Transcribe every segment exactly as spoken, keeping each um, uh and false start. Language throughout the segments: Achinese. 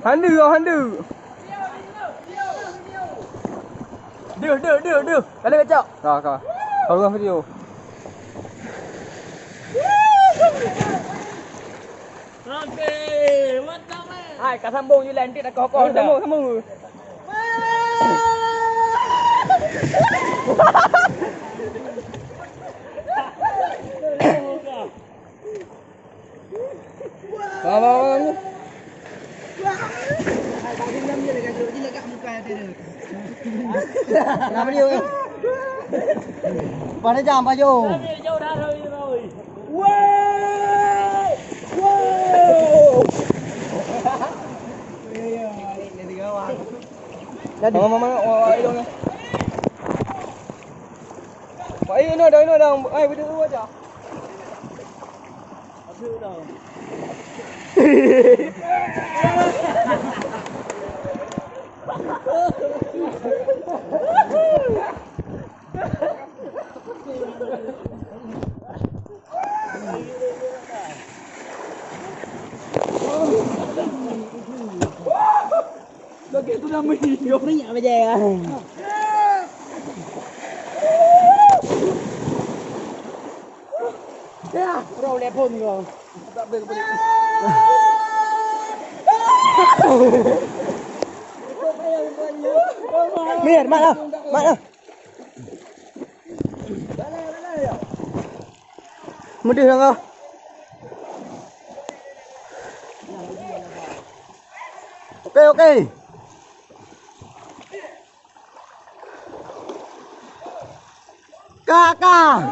Handu, oh, handu. Deuh, deuh, deuh, deuh. Ka lheueh cok. Ka, ka. Ka lheueh video. Hai, ka sambung je lah, nanti dah koh-koh dah. Sambung, sambung. Bang, bang, bang. Kenapa dia? Pada jam, Pak Jo. Jadi. Mama, mama, wah, wah, idungnya. Wah, ini ada, ini ada. Ai, betul aja. Lagi tu nama hidup. Banyak bajai ah. Ya, orang telepon kau. Mir, mak lah. Mak lah. Mudih dah kau. Okey, okey. Ka, ka.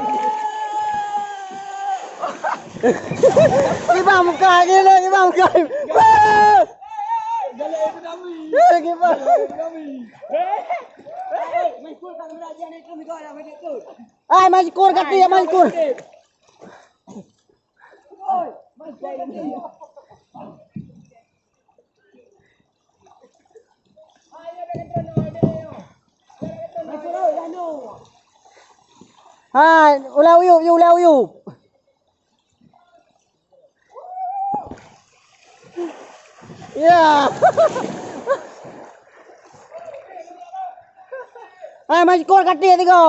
Kiban muka, gila, kiban muka. Weh! Eh, kiban. Ai, Mazkur kati, ya, Mazkur. Hai, ulah uyup, you ulah uyup. Ya. Hai, Mazkur kati tiga.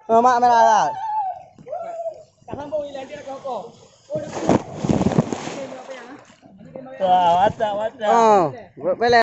Oh, mak merah dah. Wah, mantap, mantap. Oh, buat pelek.